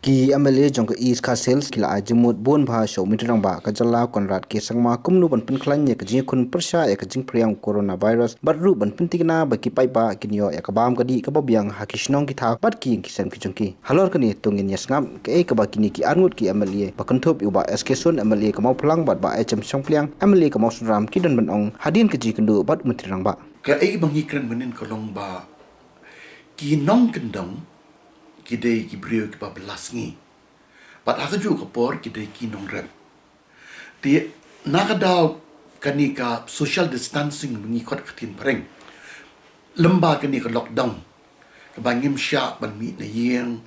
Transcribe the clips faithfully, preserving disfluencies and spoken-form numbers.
Ki M L A jong ka East Khasi Hills ki la ai jingmut bun bha sha u Myntri Rangbah ka jylla Conrad K Sangma kumno ban pynkhlaiñ ïa ka jingïakhun pyrshah ïa ka jingpyrshah coronavirus bad ruh ban pyntikna ba ki paidbah kin ïoh ïa ka bam ka dih kaba biang ha ki shnong ki thaw bad ki ïing ki sem ki jong ki. Halor kane to ngin ïa sngap kaei kaba kine ki arngut ki M L A ba kynthup ïa u Bah S K Sun M L A ka Mawphlang bad Bah H M Shangpliang M L A ka Mawsynram ki don ban ong hadien ka jingkynduh bad u Myntri Rangbah. Kaei ba ngi kren mynnin ka long ba ki nongkyndong ki dei ki briew kiba bylla sngi. Bad ha kajuh ka por ki dei ki nongrep. Te na ka daw kane ka social distancing ba ngi khot ka ktien phareng lem bad kane ka lockdown kaba ngim shah ban mih na ïing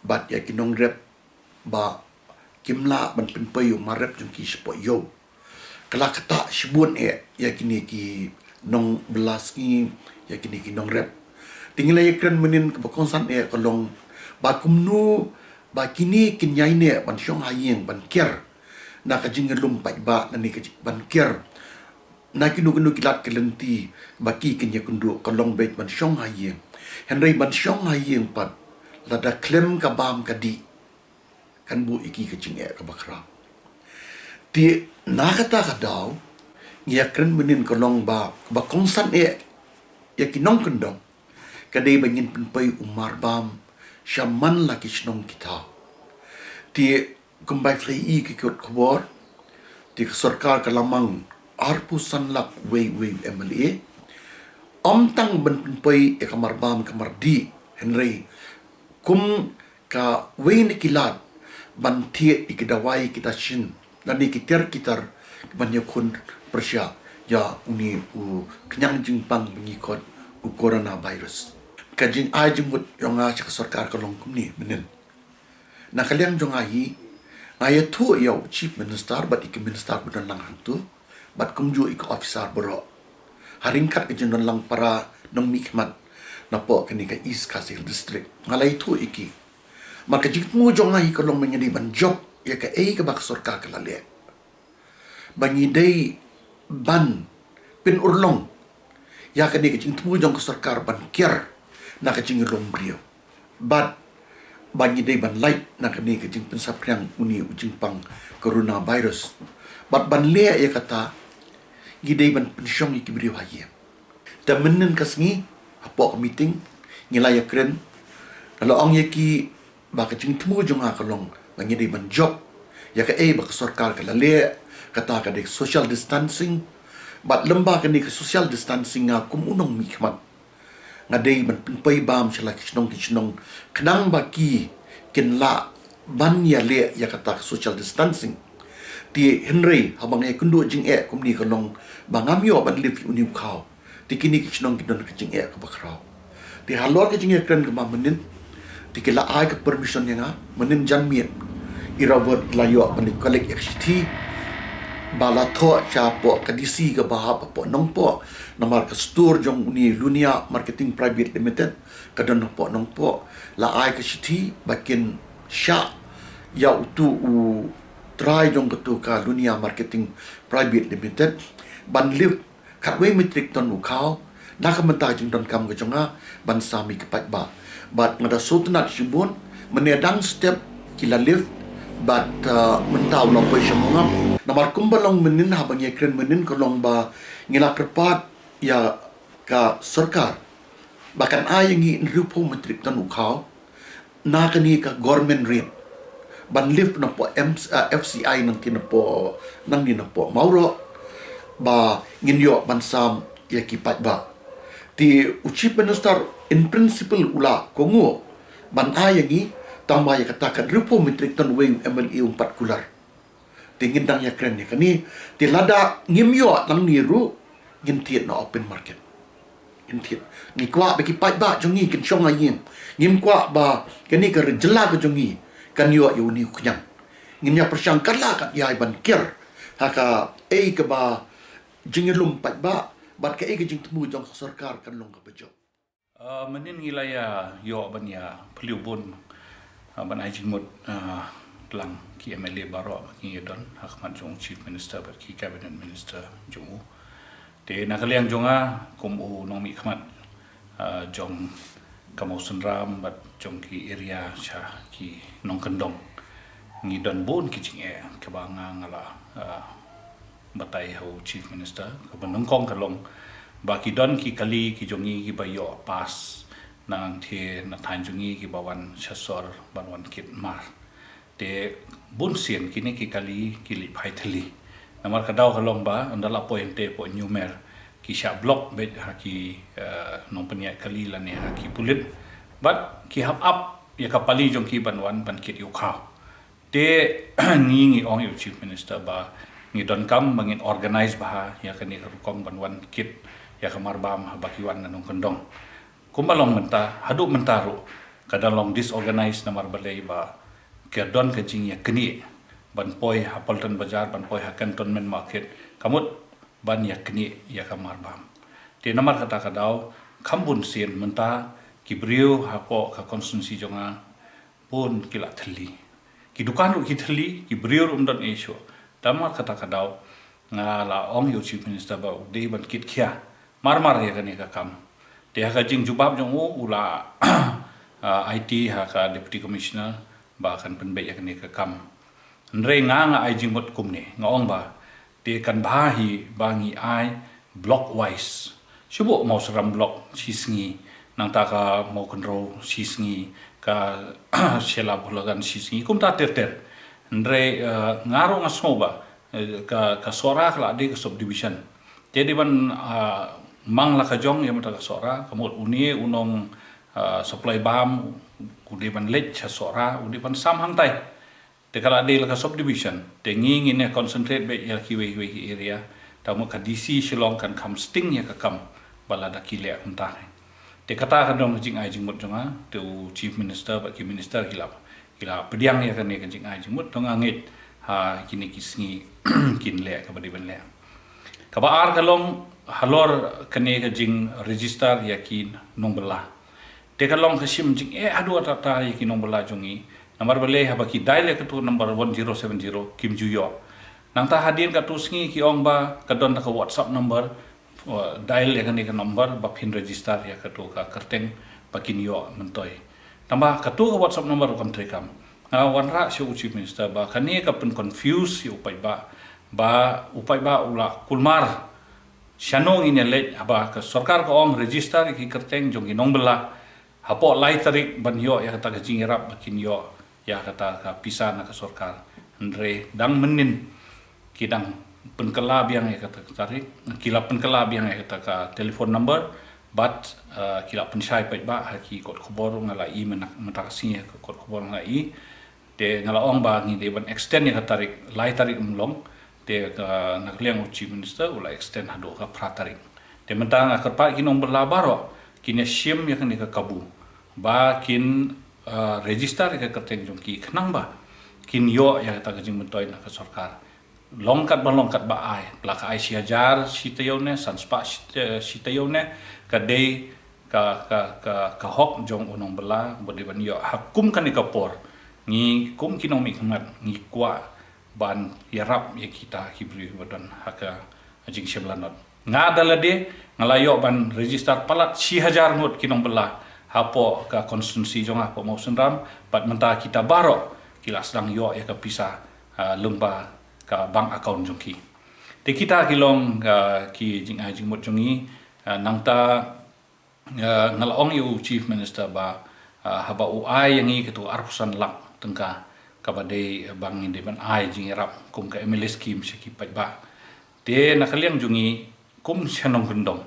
bad ïa ki nongrep ba kim lah ban pynpoi ïa u mar rep jong ki shapoh ïew. Ka la ktah shibun eh ïa kine ki nongbylla sngi, ïa kine ki nongrep. Te ngi la ïa kren mynnin kaba kongsan eh ka long ba kumno ba kine kin ïaineh ban shong ha ïing ban kiar na ka jingïalum paidbah, na ne ka jing ban kiar na kino kino ki lad ki lynti ba ki kin ïakynduh ka long beit ban shong ha ïing. Hynrei ban shong ha ïing pat lada khlem ka bam ka dih kan buh ïa ki ka jingeh kaba khraw. Te na kata ka daw ngi ïa kren mynnin ka long ba kaba kongsan eh ïa ki nongkyndong ka dei ba ngin pynpoi u marbam sha man la ki shnong ki thaw. Te kumba phi la ïohi ki kot khubor, te ka sorkar ka la mang arphew san lak wei wei M L A. Ym tang ban pynpoi ïa ka marbam ka mardih, hynrei kum kawei na ki lad ban thied ïa ki dawai kita shin lane ki tiar ki tar ban ïakhun pyrshah ïa une u khñiang jingpang ba ngi khot u coronavirus. Ka jingai jingmut jong nga sha ka sorkar ka long kumne mynnin. Na ka liang jong nga hi, nga ïathuh ïa u Chief Minister bad ïa ki minister ba don lang hangto bad kumjuh ïa ki officer baroh ha ryngkat ka jingdon lang para nongmihkhmat napoh kane ka East Khasi Hills District. Nga la ïathuh ïa ki. Namar ka jingthmu jong nga hi ka long ba ngi dei ban jop ïa kaei kaba ka sorkar ka la leh, ba ngi dei ban pynurlong ïa kane ka jingthmu jong ka sorkar ban kiar na ka jingïalum briew bad ba ngi dei ban lait na kane ka jingpynsaphriang une u jingpang coronavirus. Bad ban leh ïa kata ngi dei ban pynshong ïa ki briew ha ïing. Te mynnin ka sngi hapoh ka meeting ngi la ïa kren, nga la ong ïa ki ba ka jingthmu jong nga ka long ba ngi dei ban jop ïa kaei ba ka sorkar ka la leh, kata ka dei social distancing. Bad lem bad kane ka social distancing nga kum u nongmihkhmat nga dei ban pynpoi bam sha la ki shnong ki shnong khnang ba ki kin lah ban ïaleh ïa kata ka social distancing. Te hynrei haba nga ïakynduh jingeh kumne ka long ba ngam ïoh ban lift ïa une u khaw. Te kine ki shnong ki don ka jingeh kaba khraw. Te halor ka jingïakren kaba mynnin te ki la ai ka permission ïa nga mynnin janmiet. Irawot la ïoh ban ïa collect ïa ka shithi ba la thoh shapoh ka D C kaba hap hapoh Nongpoh. Namar ka store jong une Lunia Marketing Private Limited ka don hapoh Nongpoh. La ai ka shithi ba kin shah ïa utu u trai jong katu ka Lunia Marketing Private Limited ban lift khatwei metric ton u khaw na ka bynta ka jingdonkam ka jong nga ban sam ïa ki paidbah. Bad nga da sngewtynnat shibun mynne dang step ki la lift bad, uh, mynta u la poi sha mungam. Namar kumba long mynnin haba ngi ïakren mynnin ka long ba ngi la kyrpad ïa ka sorkar ba kan ai ïa ngi hynriewphew metric ton u khaw na kane ka government rate ban lift napoh M-, ah, F C I nangta napoh, nangne napoh Mawroh ba ngin ïoh ban sam ïa ki paidbah. Te u Chief Minister in principle u la kohnguh ban ai ïa ngi, tangba ïa kata ka hynriewphew metric ton uwei u M L A um pat kular. Te ngin dang ïakren ïa kane, te lada ngim ïoh nangne ruh ngin thied na open market. Ngin thied. Ngi kwah ba ki paidbah jong ngi kin shong ha ïing. Ngim kwah ba kane ka ri jylla ka jong ngi kan ïoh ïa une u khñiang. Ngin ïa pyrshang katba lah katba ïai ban kiar ha kaei kaba jingïalum paidbah bad kaei ka jingthmu jong ka sorkar kan long kaba jop. Ah, mynnin ngi la ïa ïoh ban ïa phylliew bun, ah, ban ai jingmut, ah, lang ki M L A baroh ba ngi ïa don ha khmat jong Chief Minister bad ki Cabinet Minister jong u. Te na ka liang jong nga kum u nongmihkhmat, ah, jong ka Mawsynram bad jong ki area sha ki nongkyndong. Ngi don bun ki jingeh kaba nga nga la, ah, batai ha u Chief Minister, kaba nyngkong ka long ba ki don ki kali ki jong ngi kiba ïoh pass na ngthe na thaiñ jong ngi kiba wan sha sor ban wan kit mar. Te bun sien kine ki kali ki leit phai thylli. Namar ka daw ka long ba ynda la poi hangtei poi Nyumer ki shah block beit ha ki, eh, nongpynïaid kali lane ha ki pulit. Bad ki hap ap ïa ka pali jong ki ban wan ban kit ïa u khaw. Te ngi ngi ong ïa u Chief Minister ba ngi donkam ba ngin organize bha ïa kane ka rukom ban wan kit ïa ka marbam haba ki wan na nongkyndong. Kumba long mynta, haduh mynta ruh ka dang long disorganized namar balei ba ka don ka jingïaknieh ban poi ha Pulton Bazaar, ban poi ha Cantonment Market, ka mut ban ïaknieh ïa ka marbam. Te namar kata ka daw, kham bun sien mynta ki briew hapoh ka constituency jong nga bun ki la thylli. Ki dukan ruh ki thylli, ki briew ruh ym don ei shuh. Te namar kata ka daw, nga la ong ïa u Chief Minister ba u dei ban kit khia marmar ïa kane ka kam. Te ha ka jingjubab jong u, u la, ah, aiti ha ka Deputy Commissioner ba kan pynbeit ïa kane ka kam. Hynrei nga nga ai jingmut kumne, nga ong ba te kan bha hi ba ngi ai block wise. Shu buh Mawsynram block shisngi, nangta ka Mawkynrew shisngi, ka Shella Bhulagan shisngi, kumta ter ter. Hynrei, eh, nga ruh nga sngew ba, eh, ka, ka Sohra ka la dei ka subdivision. Te dei ban, ah, mang la ka jong ïa mynta ka Sohra, ka mut une u nong, ah, supply bam, u dei ban leit sha Sohra, u dei ban sam hangtai. Te ka la dei la ka subdivision. Te ngi ngin ïa concentrate beit ïa kiwei kiwei ki area. Te mut ka D C Shillong kan kham sting ïa ka kam ba lada ki leh kumta. Te kata ka dei ka jingai jingmut jong nga, te u Chief Minister bad ki minister ki la, ki la pdiang ïa kane ka jingai jingmut, te nga ngeit ha kine ki sngi kin leh kaba dei ban leh. Kaba ar ka long halor kane ka jingregister ïa ki nongbylla. Te ka long ka shim jingeh haduh katta ïa ki nongbylla jong ngi. Namar balei haba ki dial ïa katu number one zero seven zero kim ju ïoh. Nangta hadien katu sngi ki ong ba ka don ka WhatsApp number, uh, dial ïa kane ka number ba phin register ïa katu ka kyrteng ba kin ïoh myntoi. Tangba katu ka WhatsApp number ruh kam trei kam. Nga wanrah sha u Chief Minister ba kane ka pynconfuse ïa u paidbah, ba u paidbah u la kulmar. Shano ngin ïa leit haba ka sorkar ka ong register ïa ki kyrteng jong ki nongbylla hapoh lai tarik ban ïoh ïa kata ka jingïarap ba kin ïoh ïa kata ka pisa na ka sorkar. Hynrei dang mynnin ki dang pynkylla biang ïa kata ka tarik, ki la pynkylla biang ïa kata ka telephone number, bad, eh, ki la pynshai paidbah ha ki kot khubor, nga la i mynta, mynta ka sngi ha ki kot khubor nga la i. Te nga la ong ba ngi dei ban extend ïa ka tarik, lai tarik ym long. Te ka, na ka liang u Chief Minister u la extend haduh ka phra tarik. Te mynta nga kyrpad ki nongbylla baroh kin ïa shim ïa kane ka kabu ba kin, eh, register ïa ka kyrteng jong ki khnang ba kin ïoh ïa kata ka jingmyntoi na ka sorkar. Long katba long katba ai, la ka ai shi hajar shi taïew ne, san spah shi, shi taïew ne, ka dei ka, ka, ka, ka hok jong u nongbylla ba dei ban ïoh. Ha kum kane ka por ngi kum ki nongmihkhmat ngi kwah ban ïarap ïa kita ki briew ba don ha ka jingshim lanot. Nga da lade nga la ïoh ban register palat shi hajar ngut ki nongbylla hapoh ka constituency jong nga hapoh Mawsynram, bad mynta kita baroh ki la sdang ïoh ïa ka pisa, ah, lyngba ka bank account jong ki. Te kita ki long, ah, ki jingai jingmut jong ngi, ah, nangta, ah, nga la ong ïa u Chief Minister ba, ah, haba u ai ïa ngi katu arphew san lak tyngka kaba dei, ah, ba ngin dei ban ai jingïarap kum ka M L A scheme sha ki paidbah. Te na ka liang jong ngi kum shnong kyndong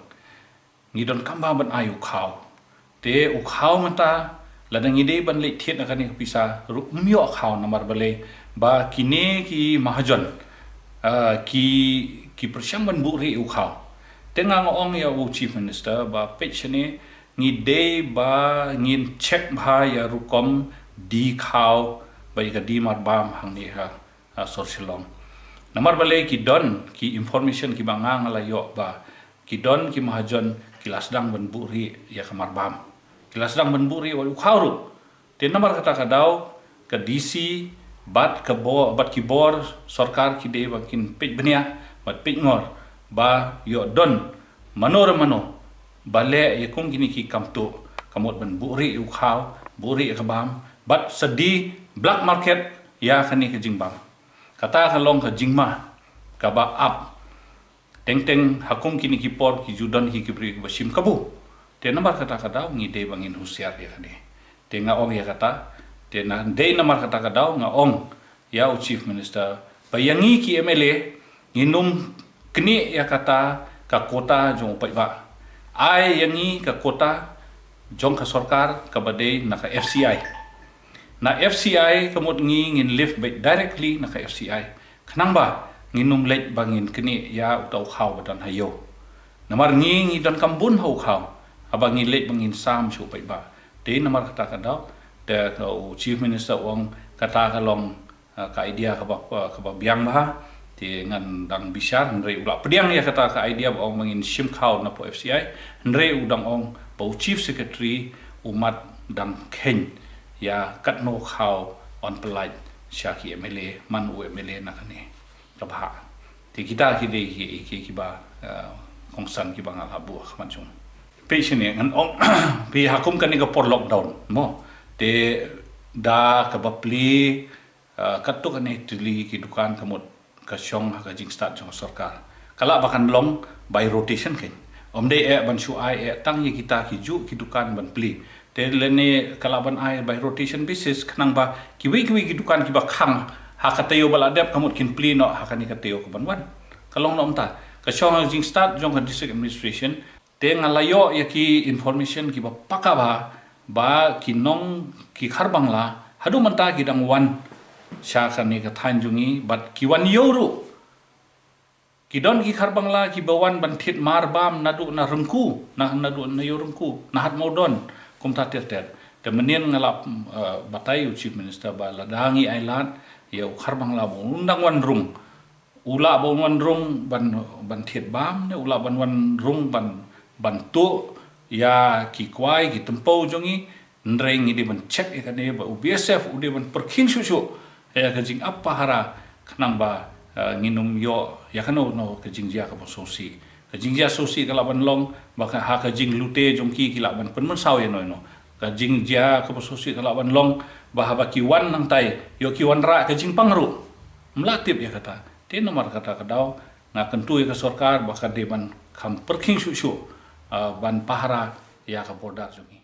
ngi donkam bha ban ai u khaw. Te u khaw mynta lada ngi dei ban leit thied na kane ka pisa ruh ym ïoh khaw namar balei ba kine ki mahajon, ah, ki, ki pyrshang ban buhrieh u khaw. Te nga nga ong ïa u Chief Minister ba peit shane ngi dei ba ngin check bha ïa rukom die khaw bad ïa ka die marbam hangne ha, ah, sor Shillong. Namar balei ki don ki information kiba nga nga la ïoh ba ki don ki mahajon ki la sdang ban buhrieh ïa ka marbam. Ki la sdang ban buhrieh wat u khaw ruh. Te namar kata ka daw ka D C bad ka bor, bad ki bor sorkar ki dei ba kin peit bniah bad peit ngor ba ïoh don mano re mano ba leh ïa kum kine ki kam tuh Ka mut ban buhrieh ïa u khaw, buhrieh ïa ka bam, bad sa die black market ïa kane ka jingbam. Kata ka long ka jingma kaba ap. Teng teng ha kum kine ki por ki ju don hi ki briew kiba shim kabu. Te namar kata ka daw ngi dei ba ngin husiar ïa kane. Te nga ong ïa kata, te na dei namar kata ka daw nga ong ïa u Chief Minister ba ïa ngi ki M L A ngin ym knieh ïa kata ka quota jong u paidbah. Ai ïa ngi ka quota jong ka sorkar kaba dei na ka F C I. Na F C I ka mut ngi ngin lift beit directly na ka F C I. Khnang ba ngin ym leit ba ngin knieh ïa uta u khaw ba don ha ïew. Namar ngi ngi donkam bun ha u khaw. Haba ngi leit ba ngin sam sha u paidbah. Te namar kata ka daw, te ka u Chief Minister u ong kata ka long, ah, ka idea kaba, ah, kaba biang bha. Te ngan dang bishar, hynrei u la pdiang ïa kata ka idea ba ong ba ngin shim khaw na poh F C I, hynrei u dang ong ba u Chief Secretary u mat dang kheiñ ïa katno khaw yn pyllait sha ki M L A, man u M L A na kane ka bhah. Te kita ki dei ki, ki, kiba, ah, kongsan kiba nga la buh ha khmat jong. Phi shane ngan ong, phi ha kum kane ka por lockdown mo. Te da kaba plie, ah, katto katne tylli ki dukan ka mut ka shong ha ka jingstad jong ka sorkar. Ka lah ba kan long by rotation kein. Ym dei eh ban shu ai eh tang ïa kita ki juh ki dukan ban plie. Te lane ka lah ban ai by rotation basis khnang ba kiwei kiwei ki dukan kiba khang ha ka taïew ba la dep ka mut kin plie noh ha kane ka taïew ka ban wan. Ka long noh mynta. Ka shong ha ka jingstad jong ka district administration. Te nga la ïoh ïa ki information kiba paka bha ba ki nong ki Khar Bangla haduh mynta ki dang wan sha kane ka thaiñ jong ngi bad ki wan ïew ruh. Ki don ki Khar Bangla kiba wan ban thied mar bam naduh na Ryngku, na, naduh na ïew Ryngku, na Hat Mawdon, kumta ter ter. Te mynnin nga la, eh, batai u Chief Minister ba lada ngi ai lad ïa u Khar Bangla ba un dang wan rung. U lah ba un wan rung ban, ban thied bam ne u lah ban wan rung ban, ban tuh ïa ki kwai ki tympew jong ngi. Hynrei ngi dei ban check ïa kane ba u B S F u dei ban pyrkhing shuh shuh ïa ka jingap pahara khnang ba, eh, ngin ym ïoh ïa kano kano ka jingjia kaba sngewsih. Ka jingjia sngewsih ka lah ban long ba ka, ha ka jinglute jong ki ki lah ban pynmynsaw ïa no ïa no. Ka jingjia kaba sngewsih ka lah ban long ba haba ki wan nangtai ïoh ki wanrah ka jingpang ruh. Ym lah tip ïa kata. Te namar kata ka daw nga kyntu ïa ka sorkar ba ka dei ban kham pyrkhing shuh shuh, ah, ban pahara ïa ka border jong ngi.